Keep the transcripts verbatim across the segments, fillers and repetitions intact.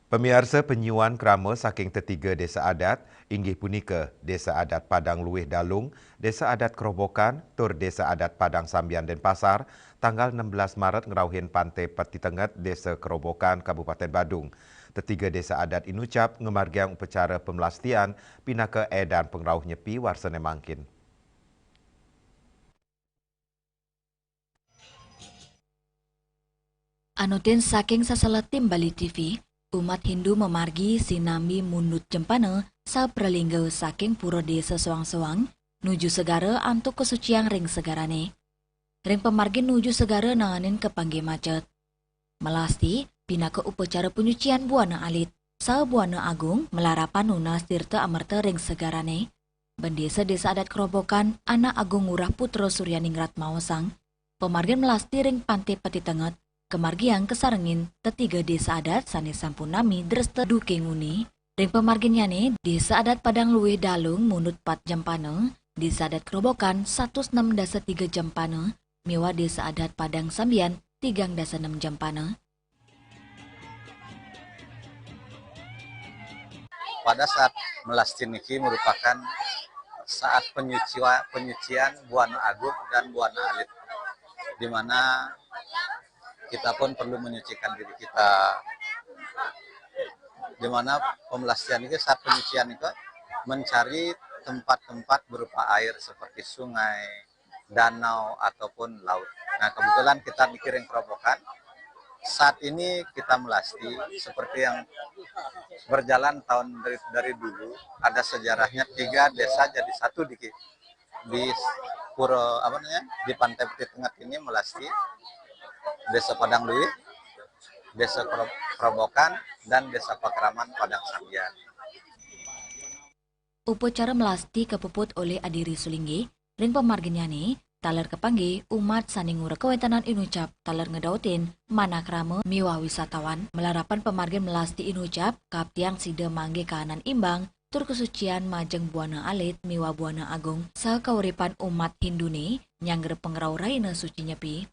Pamiarsa, penyuan krama saking tetiga desa adat, inggih punika Desa Adat Padang Luwih Dalung, Desa Adat Kerobokan, tur Desa Adat Padang Sambian Denpasar, tanggal enam belas Maret ngrauhin Pantai Peti Tenget, Desa Kerobokan, Kabupaten Badung. Tetiga desa adat inucap ngamargiang upacara pemelastian pinaka edan pangrauh nyepi warsane mangkin. Anutin saking sasela tim Bali T V, umat Hindu mamargi sinambi mundut jempana sapralingga saking pura desa soang-soang nuju segara antuk kasuciang ring segarane. Ring pamargin nuju segara naenin kapanggih macet. Melasti pinaka upacara panyucian buana alit saha buana agung malarapan nunas tirta amerta ring segarane. Bendesa Desa Adat Kerobokan, Anak Agung Ngurah Putra Suryaningrat maosang, pamargin melasti ring Pantai Peti Tenget kamargiang kasarengin tetiga desa adat sane sampun nami dresta duke nguni. Ring pamarginnyane, Desa Adat Padang Luwih Dalung mundut pat jempana, Desa Adat Kerobokan satus enam dasa tiga jempana, miwah Desa Adat Padang Sambian tigang dasa enam jempana. Pada saat melasti niki merupakan saat penyuciwa-, penyucian buana agung dan buana alit, di mana kita pun perlu menyucikan diri kita, di mana pemelastian itu, saat penyucian itu, mencari tempat-tempat berupa air seperti sungai, danau, ataupun laut. Nah, kebetulan kita niki ring Kerobokan, saat ini kita melasti seperti yang berjalan tahun dari, dari dulu, ada sejarahnya, tiga desa jadi satu di, di pura, apa namanya, di Pantai Peti Tenget ini melasti, Desa Padang Luwih, Desa Kero-, Kerobokan, dan Desa Pakraman Padang Sambian. Upacara melasti kapuput olih Adiri Sulinggi, ring pamarginnyane, taler kapanggih umat sane ngurek kawentenan inucap taler ngedautin manah krama miwah wisatawan. Malarapan pamargin melasti inucap, kaptiang sida manggih kahanan imbang tur kasucian majeng buana alit miwah buana agung saha kauripan umat Hindune nyanggra pangrauh rahina suci nyepi.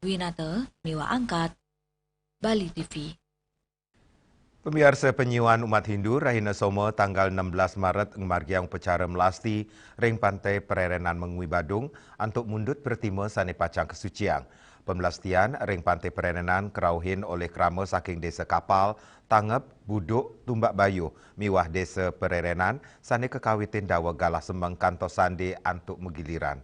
Winata miwah Angkat, Bali T V. Pamiarsa, penyuan umat Hindu rahina Soma tanggal enam belas Maret ngamargiang upacara melasti ring Pantai Pererenan Mengwi Badung antuk mundut pratima sane pacang kasuciang. Pamelastian ring Pantai Pererenan karauhin olih krama saking Desa Kapal, Tangep, Buduk, Tumbak Bayuh, miwah Desa Pererenan sane kakawitin daweg galah semeng kantos sande antuk magiliran.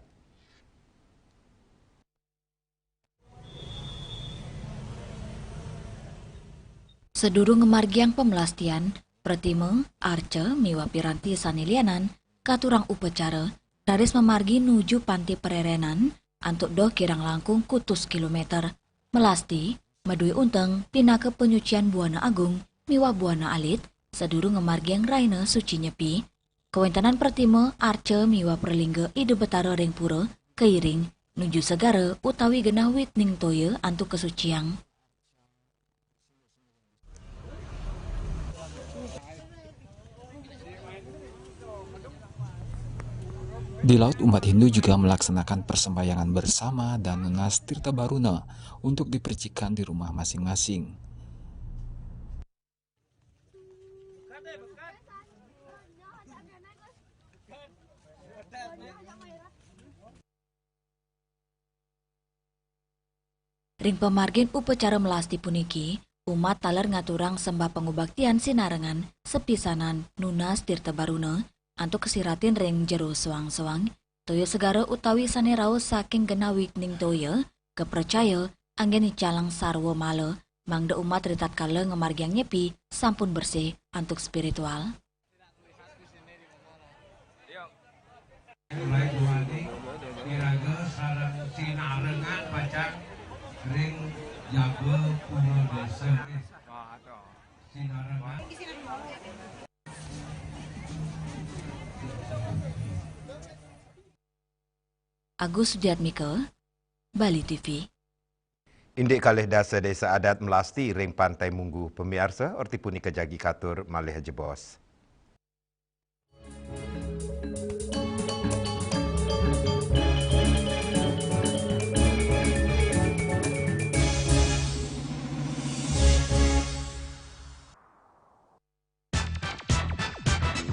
Sadurung ngamargiang pamelastian, pratima, arca, miwah piranti sane lianan, katurang upacara, raris mamargi nuju Pantai Pererenan, antuk doh kirang langkung kutus kilometer. Melasti, madue unteng, pinaka panyucian buana agung, miwah buana alit, sadurung ngamargiang rahina suci nyepi. Kawentenan pratima, arca miwah pralingga Ida Betara ring pura, kairing, nuju segara utawi genah witning toya antuk kasuciang. Di laut, umat Hindu juga melaksanakan persembahyangan bersama dan nunas tirta baruna untuk dipercikan di rumah masing-masing. Ring pamargin upacara melasti puniki, umat taler ngaturang sembah pangubaktian sinarengan sapisanan nunas tirta baruna antuk kasiratin ring jero soang-soang, toya segara utawi sane rauh saking genah witning toya, kapracaya anggen nicalang sarwa mala, mangda umat ritatkala ngamargiang nyepi sampun bersih antuk spiritual. Mulai duaning iraga sareng sinarengan pacang ring jaba pura desa. Sinarengan. Agus Sudiatmika, Bali T V. Indik kalih dasa desa adat melasti ring Pantai Munggu, pamiarsa, orti punika jagi katur malih jebos.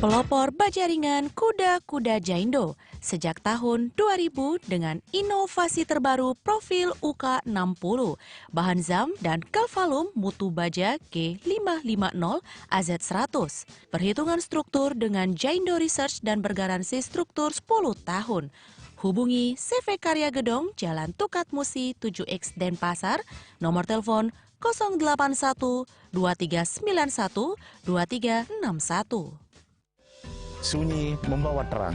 Pelopor bajaringan kuda-kuda Jaindo sejak tahun dua ribu dengan inovasi terbaru profil U K enam puluh, bahan zam dan Calvalum mutu baja G lima lima nol A Z seratus. Perhitungan struktur dengan Jaindo Research dan bergaransi struktur sepuluh tahun. Hubungi C V Karya Gedong, Jalan Tukat Musi tujuh X, Denpasar, nomor telepon kosong delapan satu dua tiga sembilan satu dua tiga enam satu. Sunyi membawa terang.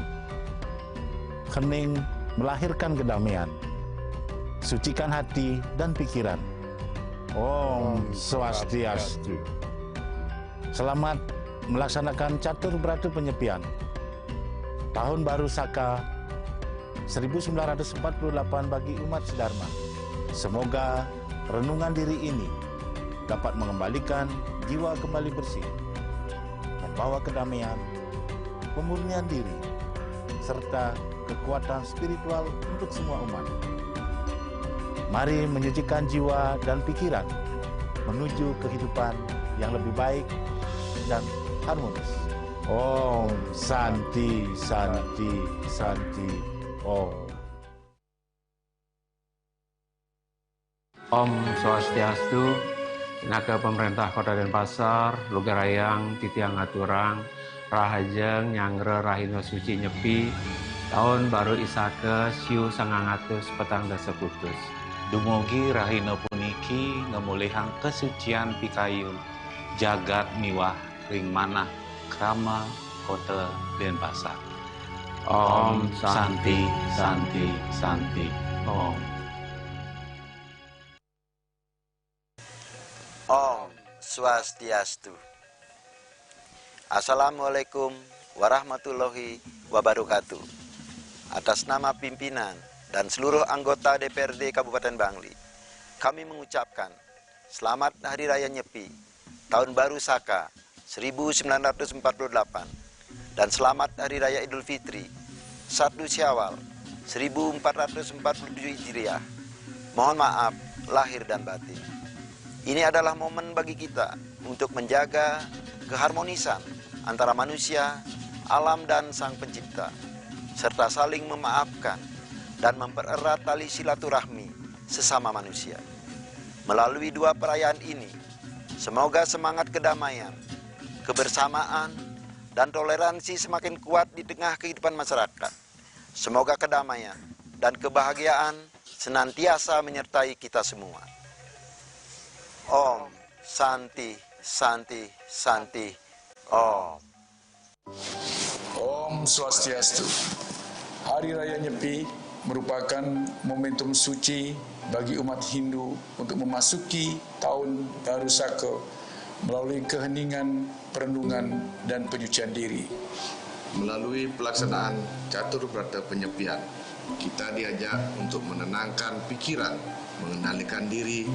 Hening melahirkan kedamaian. Sucikan hati dan pikiran. Om Swastiastu. Selamat melaksanakan Catur Berata Penyepian Tahun Baru Saka seribu sembilan ratus empat puluh delapan bagi umat sedharma. Semoga renungan diri ini dapat mengembalikan jiwa kembali bersih, membawa kedamaian, pemurnian diri, serta kekuatan spiritual untuk semua umat. Mari menyucikan jiwa dan pikiran menuju kehidupan yang lebih baik dan harmonis. Om Santi, Santi, Santi, Om. Om Swastiastu, pinaka Pemerintah Kota Denpasar, lugrayang titiang ngaturang rahajeng nyanggra rahina suci Nyepi, taun baru Isaka siu sangang atus petang dasa kutus. Dumugi rahina puniki ngamolihang kasucian pikayun jagat miwah ring manah krama Kota Denpasar. Om Santi, Santi, Santi, Om. Om Swastiastu. Assalamualaikum warahmatullahi wabarakatuh. Atas nama pimpinan dan seluruh anggota D P R D Kabupaten Bangli, kami mengucapkan selamat Hari Raya Nyepi, Tahun Baru Saka seribu sembilan ratus empat puluh delapan, dan selamat Hari Raya Idul Fitri, satu Syawal, seribu empat ratus empat puluh tujuh Hijriah. Mohon maaf lahir dan batin. Ini adalah momen bagi kita untuk menjaga keharmonisan antara manusia, alam, dan Sang Pencipta, serta saling memaafkan dan mempererat tali silaturahmi sesama manusia. Melalui dua perayaan ini, semoga semangat kedamaian, kebersamaan, dan toleransi semakin kuat di tengah kehidupan masyarakat. Semoga kedamaian dan kebahagiaan senantiasa menyertai kita semua. Om Santi, Santi, Santi, Om. Om Swastiastu. Hari Raya Nyepi merupakan momentum suci bagi umat Hindu untuk memasuki tahun baru Saka melalui keheningan, perenungan, dan penyucian diri. Melalui pelaksanaan Catur Berata Penyepian, kita diajak untuk menenangkan pikiran, mengendalikan diri,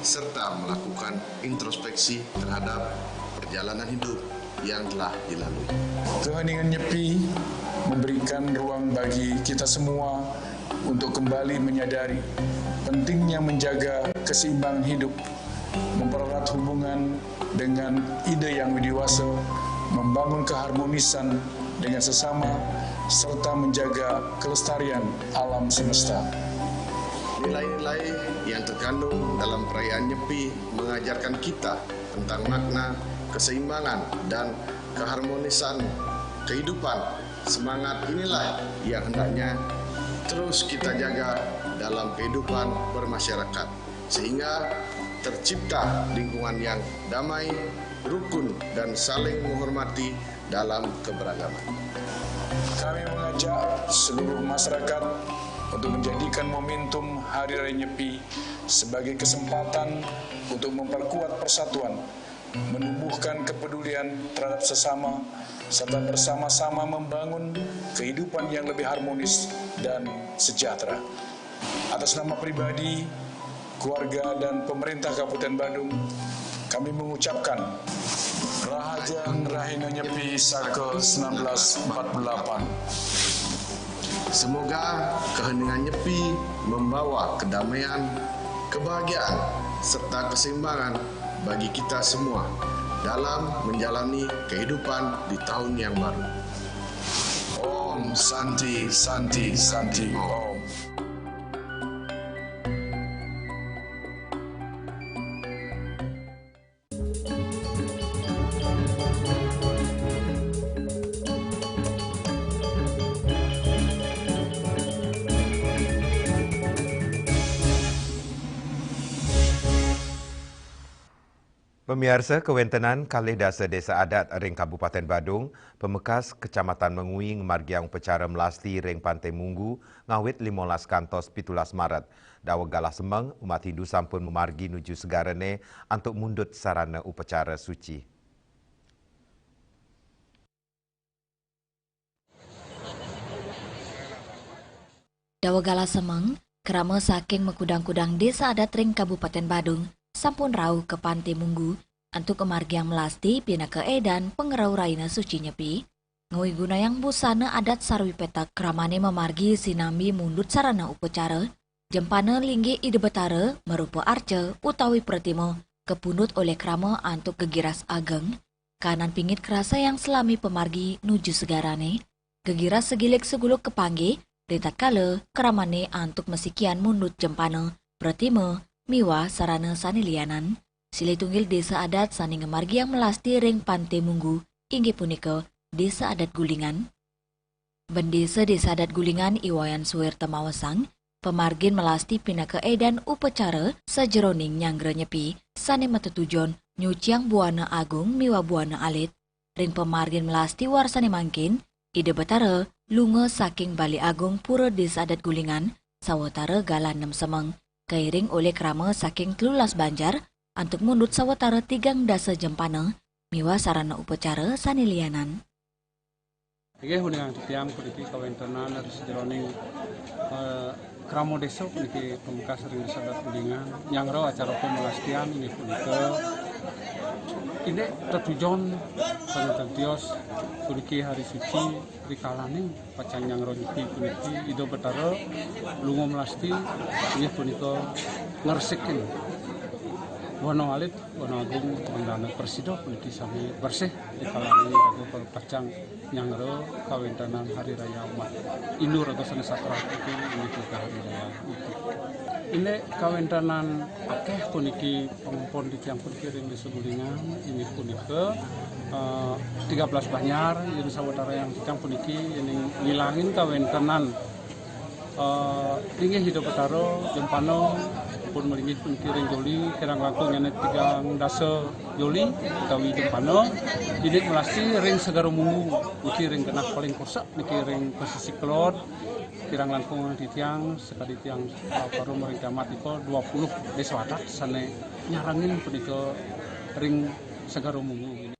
serta melakukan introspeksi terhadap perjalanan hidup yang telah dilalui. Keheningan Nyepi memberikan ruang bagi kita semua untuk kembali menyadari pentingnya menjaga keseimbangan hidup, mempererat hubungan dengan ide yang widiwasa, membangun keharmonisan dengan sesama, serta menjaga kelestarian alam semesta. Nilai-nilai yang terkandung dalam perayaan Nyepi mengajarkan kita tentang makna keseimbangan dan keharmonisan kehidupan. Semangat inilah yang hendaknya terus kita jaga dalam kehidupan bermasyarakat, sehingga tercipta lingkungan yang damai, rukun, dan saling menghormati dalam keberagaman. Kami mengajak seluruh masyarakat untuk menjadikan momentum Hari Raya Nyepi sebagai kesempatan untuk memperkuat persatuan, menumbuhkan kepedulian terhadap sesama, serta bersama-sama membangun kehidupan yang lebih harmonis dan sejahtera. Atas nama pribadi, Keluarga dan pemerintah Kabupaten Badung, kami mengucapkan Rahajeng Rahina Nyepi saka sembilan belas empat puluh delapan. Semoga keheningan Nyepi membawa kedamaian, kebahagiaan, serta keseimbangan bagi kita semua dalam menjalani kehidupan di tahun yang baru. Om Santi, Santi, Santi Om. Pamiarsa, kawentenan kalih dasa desa adat ring Kabupaten Badung, pamekas Kecamatan Mengwi ngamargiang upacara melasti ring Pantai Munggu ngawit limolas kantos pitulas Maret. Daweg galah semeng, umat Hindu sampun mamargi nuju segarane antuk mundut sarana upacara suci. Daweg galah semeng, krama saking makudang-kudang desa adat ring Kabupaten Badung sampun rauh ka Pantai Munggu antuk ngamargiang melasti pinaka edan pangrauh rahina suci Nyepi, ngawigunayang busana adat sarwi petak. Kramane mamargi sinambi mundut sarana upacara, jempana linggih Ida Betara marupa arca utawi pratima kapundut olih krama antuk gegiras ageng, kanan pingit krasayang salami pamargi nuju segarane, gegiras segilik seguluk kapanggih, ritatkala kramane antuk masikian mundut jempana, pratima, miwah sarana sane lianan. Silih tunggil desa adat sane ngamargiang melasti ring Pantai Munggu inggih punika Desa Adat Gulingan. Bendesa Desa Adat Gulingan I Wayan Suwirta maosang, pamargin melasti pinaka edan upacara sajeroning nyanggra Nyepi sane matetujon nyuciang buana agung miwah buana alit. Ring pamargin melasti warsane mangkin, Ida Betara lunga saking Bale Agung Pura Desa Adat Gulingan sawatara galah nem semeng, kairing olih krama saking telulas banjar antuk mundut sawatara tigang dasa jempana miwah sarana upacara sane lianan. Inggih, uningang titiang puniki kawentenan ring sajeroning, eh, krama desa puniki pamekas ring Desa Adat Gulingan, nyanggra acara pamelastian inggih punika indik tetujon saking tios puniki hari suci rikalaning pacang nyanggra Nyepi puniki Ida Betara lunga melasti inggih punika ngresikin buana alit, buana agung, mangdane prasida puniki sami bersih rikalaning raga pacang nyanggra kawentenan Hari Raya Umat Hindu raga sane sakral puniki inggih punika Hari Raya Nyepi. Indik kawentenan akeh puniki pangempon titiang puniki ring Desa Gulingan inggih punika, eh, tiga belas banjar, yen sawatara yang titiang puniki yen ngilangin kawentenan, eh, linggih Ida Betara jempana pun malinggih puniki ring joli, kirang langkung nyané tigang dasa joli utawi jempana, indik melasti ring Segara Munggu, niki ring genah paling kosak, niki ring pasisi kelod, kirang langkung titiang, sakadi tiang, eh, parum ring kiamat nika dua puluh desa adat sané nyarengin punika ring Segara Munggu.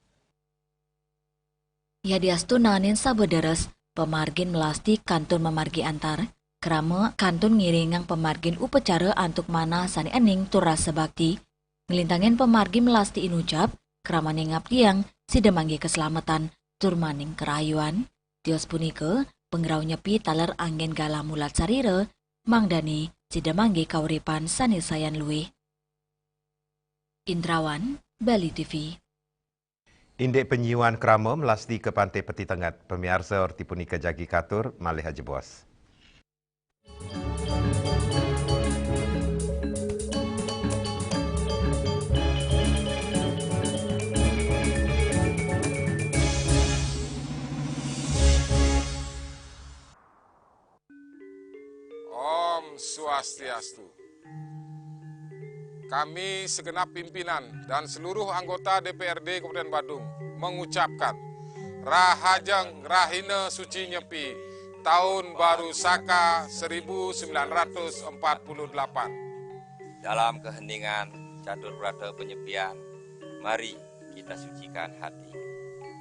Yadiastu naenin saba deres, pamargin melasti kantun mamargi antar, krama kantun ngiringang pamargin upacara antuk manah sané ening tur rasa bakti. Nglintangin pamargi melasti inucap, kramane ngaptiang sida manggih kaslametan tur maning karahayuan. Tios punika, pangrauh Nyepi taler anggen galah mulat sarira, mangdane sida manggih kauripan sané sayan luih. Indrawan, Bali T V. Indik panyiuan krama melasti ka Pantai Peti Tenget, pamiarsa, orti punika jagi katur, malih ajebos. Om Swastiastu. Kami segenap pimpinan dan seluruh anggota D P R D Kabupaten Badung mengucapkan Rahajeng Rahina Suci Nyepi Tahun Baru Saka seribu sembilan ratus empat puluh delapan. Dalam keheningan Catur Berata Penyepian, mari kita sucikan hati.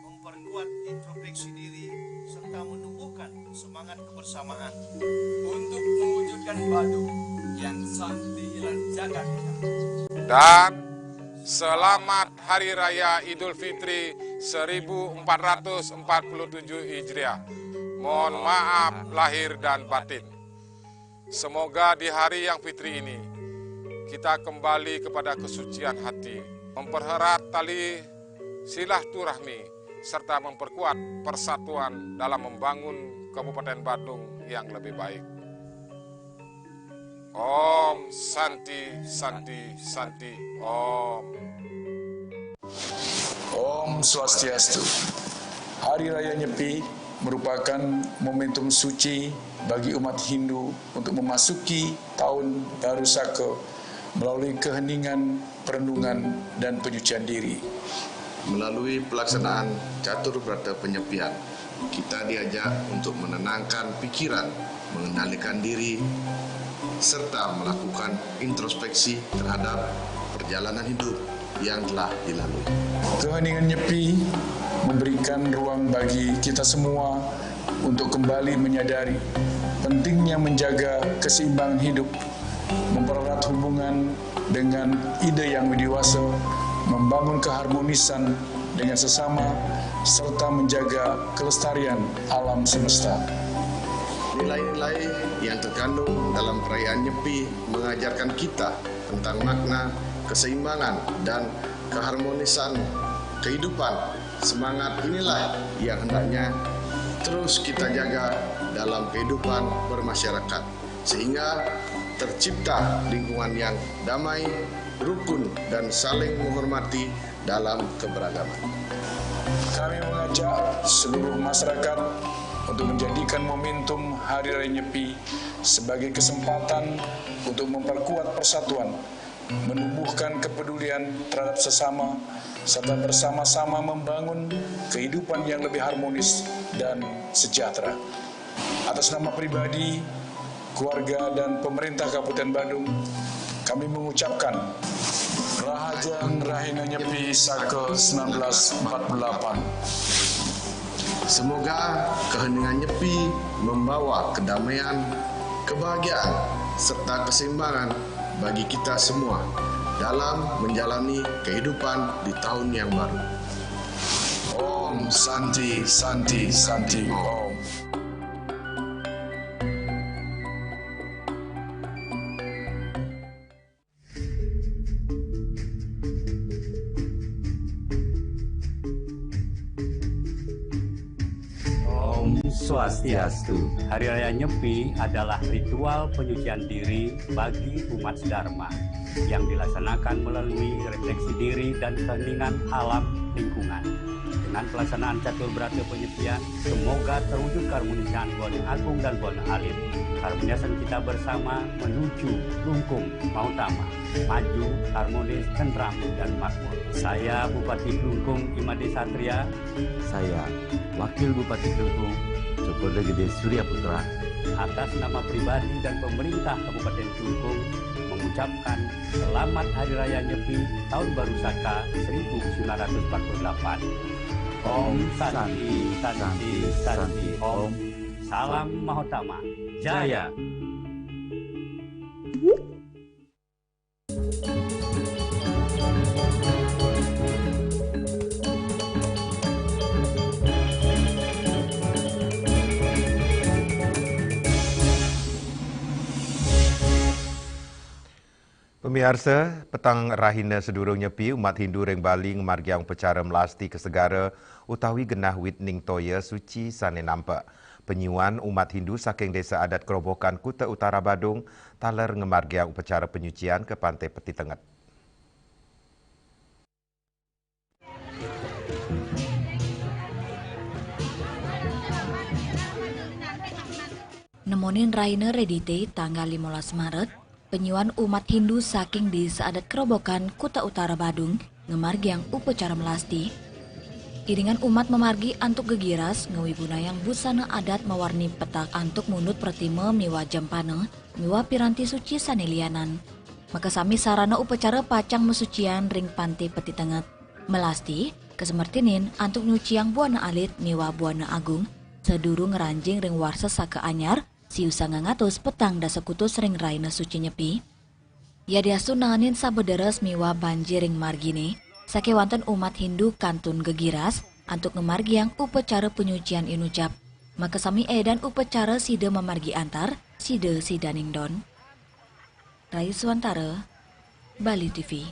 Memperkuat introspeksi diri serta menumbuhkan semangat kebersamaan untuk mewujudkan Badung Yang santi lan jagat. Dan selamat Hari Raya Idul Fitri seribu empat ratus empat puluh tujuh Hijriah. Mohon maaf lahir dan batin. Semoga di hari yang fitri ini kita kembali kepada kesucian hati, mempererat tali silaturahmi, serta memperkuat persatuan dalam membangun Kabupaten Badung yang lebih baik. Om Santi, Santi, Santi, Om. Om Swastiastu. Hari Raya Nyepi merupakan momentum suci bagi umat Hindu untuk memasuki tahun baru Saka melalui keheningan, perenungan, dan penyucian diri. Melalui pelaksanaan catur brata penyepian, kita diajak untuk menenangkan pikiran, mengendalikan diri, serta melakukan introspeksi terhadap perjalanan hidup yang telah dilalui. Keheningan Nyepi memberikan ruang bagi kita semua untuk kembali menyadari pentingnya menjaga keseimbangan hidup, mempererat hubungan dengan ide yang widiwasa, membangun keharmonisan dengan sesama, serta menjaga kelestarian alam semesta. Nilai-nilai yang terkandung dalam perayaan Nyepi mengajarkan kita tentang makna keseimbangan dan keharmonisan kehidupan. Semangat inilah yang hendaknya terus kita jaga dalam kehidupan bermasyarakat, sehingga tercipta lingkungan yang damai, rukun, dan saling menghormati dalam keberagaman. Kami mengajak seluruh masyarakat untuk menjadikan momentum Hari Raya Nyepi sebagai kesempatan untuk memperkuat persatuan, menumbuhkan kepedulian terhadap sesama, serta bersama-sama membangun kehidupan yang lebih harmonis dan sejahtera. Atas nama pribadi, keluarga, dan pemerintah Kabupaten Badung, kami mengucapkan Rahajeng Rahina Nyepi Saka sembilan belas empat puluh delapan. Semoga keheningan Nyepi membawa kedamaian, kebahagiaan, serta keseimbangan bagi kita semua dalam menjalani kehidupan di tahun yang baru. Om Santi, Santi, Santi, Om. Om Swastiastu. Hari Raya Nyepi adalah ritual penyucian diri bagi umat Dharma yang dilaksanakan melalui refleksi diri dan keheningan alam lingkungan. Dengan pelaksanaan catur brata penyepian, semoga terwujud keharmonisan Buana Agung dan Buana Alit. Harmonisan kita bersama menuju Lungkung Mahutama. Maju, harmonis, tentram, dan makmur. Saya Bupati Klungkung Imade Satria. Saya Wakil Bupati Klungkung Cokorda Gede Surya Putra. Atas nama pribadi dan pemerintah Kabupaten Klungkung mengucapkan selamat Hari Raya Nyepi Tahun Baru Saka seribu sembilan ratus empat puluh delapan. Om Santi, Santi, Santi, Om. Salam Mahotama. Jaya. Pamiarsa, petang rahina sadurung Nyepi, umat Hindu ring Bali ngamargiang upacara melasti ka segara utawi genah wit ning toya suci sane nampa. Panyuan umat Hindu saking Desa Adat Kerobokan, Kuta Utara Badung, taler ngamargiang upacara panyucian ka Pante Peti Tenget. Nemonin rahina Redite tanggal limolas Maret, panyuan umat Hindu saking Desa Adat Kerobokan, Kuta Utara Badung, ngamargiang upacara melasti. Iringan umat mamargi antuk gegiras ngawigunayang busana adat mawarni petak antuk mundut pratima miwah jempana miwah piranti suci sane lianan. Makasami sarana upacara pacang masucian ring Pante Peti Tenget. Melasti, kasemertinin antuk nyuciang Buana Alit miwah Buana Agung, sadurung ngranjing ring warsa saka anyar, siu sanga atus petang dasa kutus ring raina suci Nyepi. Yadiastu nanganin sabeh deres miwah banjir ring margine, sakewanten umat Hindu kantun gegiras antuk ngamargiang upacara panyucian inucap, makasami edan upacara sida mamargi antar, sida sidaning don. Rayu Suwantara, Bali T V.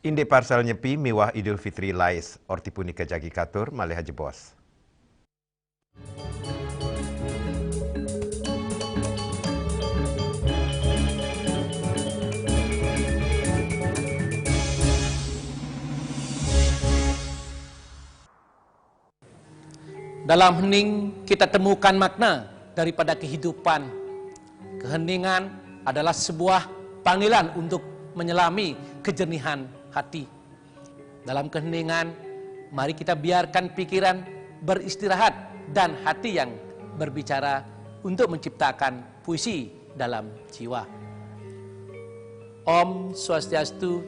Indik parsel Nyepi miwah Idul Fitri lais, orti punika jagi katur malih ajebos. Dalam hening kita temukan makna daripada kehidupan. Keheningan adalah sebuah panggilan untuk menyelami kejernihan hati. Dalam keheningan, mari kita biarkan pikiran beristirahat dan hati yang berbicara untuk menciptakan puisi dalam jiwa. Om Swastiastu,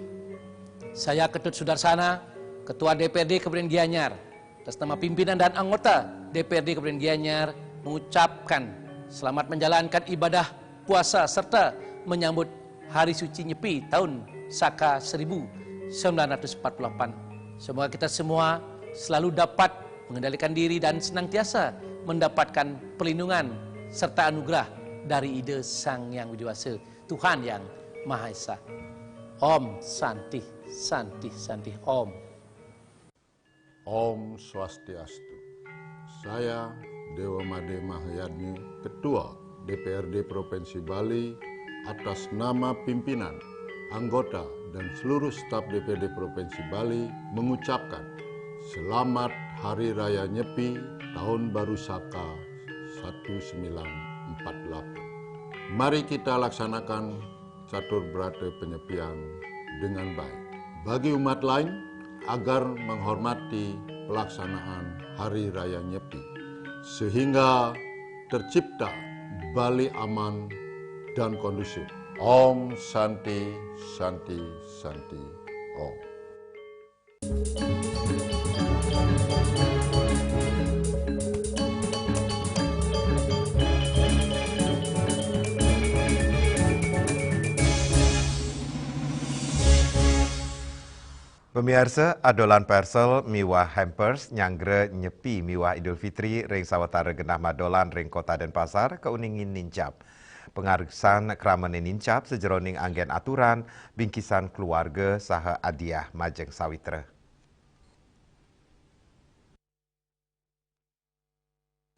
saya Ketut Sudarsana, Ketua D P R D Kabupaten Gianyar, atas nama pimpinan dan anggota D P R D Kabupaten Gianyar, mengucapkan selamat menjalankan ibadah puasa serta menyambut Hari Suci Nyepi tahun Saka seribu sembilan ratus empat puluh delapan. Semoga kita semua selalu dapat mengendalikan diri dan senantiasa mendapatkan perlindungan serta anugerah dari Ida Sang Yang Widi Wasa, Tuhan Yang Maha Esa. Om Santi, Santi, Santi Om. Om Swastiastu. Saya, Dewa Made Mahayadnya, Ketua D P R D Provinsi Bali, atas nama pimpinan, anggota, dan seluruh staf D P R D Provinsi Bali, mengucapkan selamat Hari Raya Nyepi Tahun Baru Saka seribu sembilan ratus empat puluh delapan. Mari kita laksanakan catur berata penyepian dengan baik. Bagi umat lain, agar menghormati pelaksanaan Hari Raya Nyepi, sehingga tercipta Bali aman dan kondusif. Om Santi, Santi, Santi, Om. Pamiarsa, adolan parsel miwah hampers nyanggra Nyepi miwah Idul Fitri ring sawatara genah madolan ring Kota Denpasar kauningin nincap. Pangarsan kramane nincap sajeroning anggen aturan, bingkisan keluarga saha adiah majeng sawitra.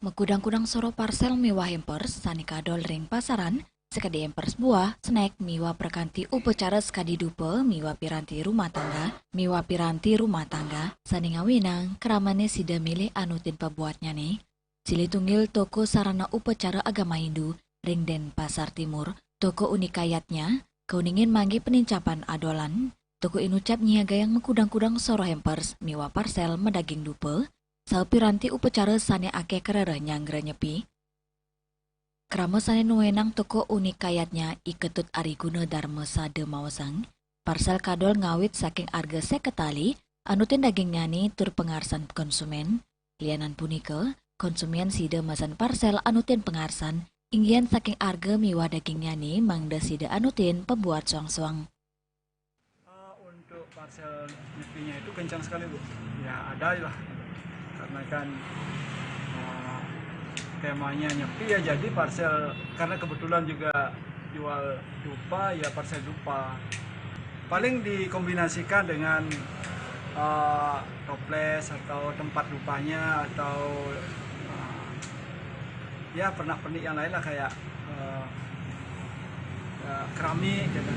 Makudang-kudang soroh parsel miwah hampers sane kadol ring pasaran, sakadi hampers buah, snack miwah prakanti upacara sakadi dupa miwah piranti rumah tangga, miwah piranti rumah tangga sane ngawinang kramane sida milih anutin pabuatnyane, silih tunggil toko sarana upacara agama Hindu ring Denpasar Timur, toko Unikayatnya, kauningin manggi panincapan adolan. Toko inucap nyiagayang makudang-kudang soroh hampers miwah parsel madaging dupa, saha piranti upacara sane akeh karereh nyanggra Nyepi. Krama sane nuenang toko Unikayatnya I Ketut Ariguna Darma Sada maosang, parsel kadol ngawit saking arga seket tali, anutin dagingnyane tur pangarsan konsumen. Lianan punika, konsumen sida mesen parsel anutin pangarsan, inggihan saking arga miwah dagingnyane mangda sida anutin pabuat soang-soang. Eh, untuk parsel Nyepinya itu kencang sekali, Bu. Ya, ada lah. Karena kan, eh, temanya Nyepi, ya, jadi parsel, karena kebetulan juga jual dupa, ya parsel dupa. Paling dikombinasikan dengan, eh, toples atau tempat dupanya atau, eh, ya, pernak-pernik yang lain lah, kayak, eh, eh, keramik gitu.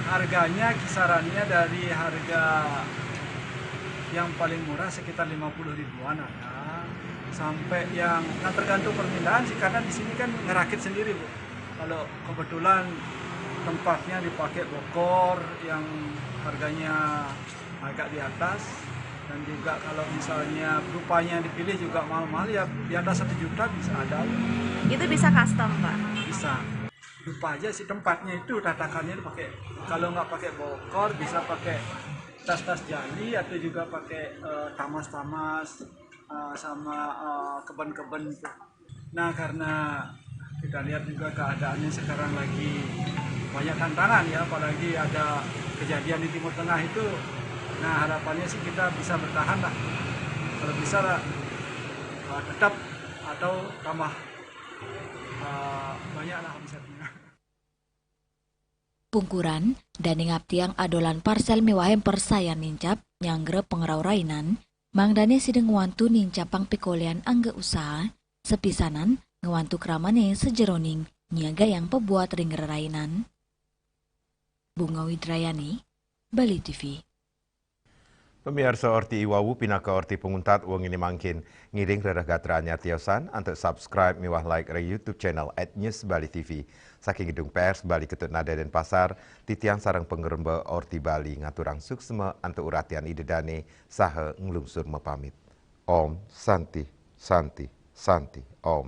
Harganya kisarannya dari harga yang paling murah sekitar lima puluh ribuan ada, sampai yang, nah, tergantung permintaan sih, karena di sini kan ngerakit sendiri, Bu. Kalau kebetulan tempatnya dipakai bokor yang harganya agak di atas, dan juga kalau misalnya dupanya dipilih juga mahal-mahal, ya di atas satu juta bisa ada. Itu bisa custom, Pak? Bisa. Dupa aja sih, tempatnya itu tatakannya itu pakai, kalau nggak pakai bokor, bisa pakai tas-tas jali atau juga pakai, eh, tamas-tamas, eh, sama, eh, keben-keben gitu. Nah, karena Kita lihat juga keadaannya sekarang lagi banyak tantangan ya, apalagi ada kejadian di Timur Tengah itu. Nah, harapannya sih kita bisa bertahan lah. Kalau bisa lah, eh, tetap atau tambah, eh, banyak lah omsetnya. Pungkuran, dane ngaptiang adolan parsel miwah hampers sayan nincap, nyanggra pangrauh rainan, mangdane sida ngwantu nincapang pikolean angga usaha, sapisanan ngwantu kramane sajeroning nyiagayang pabuat ring rerainan. Bunga Widrayani, Bali T V. Pamiarsa, orti i wawu pinaka orti panguntat wengine mangkin. Ngiring rereh gatra anyar tiosan antuk subscribe miwah like ring YouTube channel at News Bali T V. Saking Gedung Pers Bali Ketut Nada Denpasar, titiang sareng pangremba Orti Bali ngaturang suksma antuk uratian ida dane saha nglungsur mapamit. Om Santi, Santi, Santi, Om.